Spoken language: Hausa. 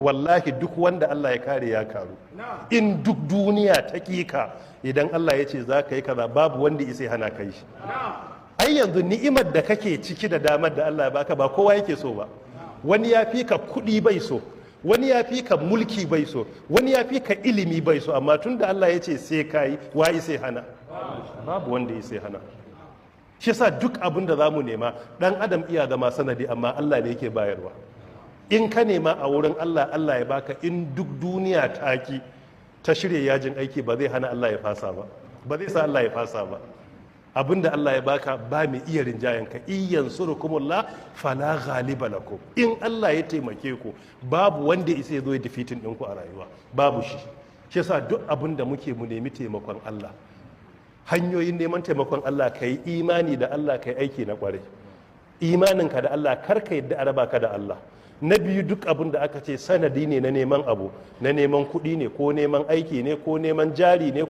Wallahi, duk wanda Allah ya kare ya karu. In duk duniya ta kika, idan Allah ya ce za ka yi kaza, babu wanda isa hana kai shi. Ai yanzu ni'imar da kake ciki da damar da Allah ya baka, ba kowa yake so ba. Wani ya fi ka kuɗi bai so, wani ya fi ka mulki bai so, wani ya fi ka ilimi bai so, amma tun da Allah ya ce sai ka yi, wa sai hana? Babu wanda ya sai hana. Shi yasa duk abin da za mu nema, dan adam iya zama sanadi, amma Allah ne yake bayarwa. In ka nema a wurin Allah, Allah ya baka. In duk duniya ta ki, ta shirya yajin aiki, ba zai hana Allah ya fasa ba, ba zai sa Allah ya fasa ba. Abinda Allah ya baka, ba mai iya rinjayen ka. إن ينصركم الله فلا غالب لكم. In Allah ya taimake ku, babu wanda isa ya zo ya defeating ɗinku a rayuwa, babu shi. Shi yasa duk abin da muke, mu nemi taimakon Allah. Hanyoyin neman taimakon Allah: ka yi imani da Allah, ka yi aiki na kwarai. Imaninka da Allah, kar ka yadda a raba ka da Allah. Na biyu, duk abin da aka ce sanadi ne na neman abu, na neman kuɗi ne, ko neman aiki ne, ko neman jari ne.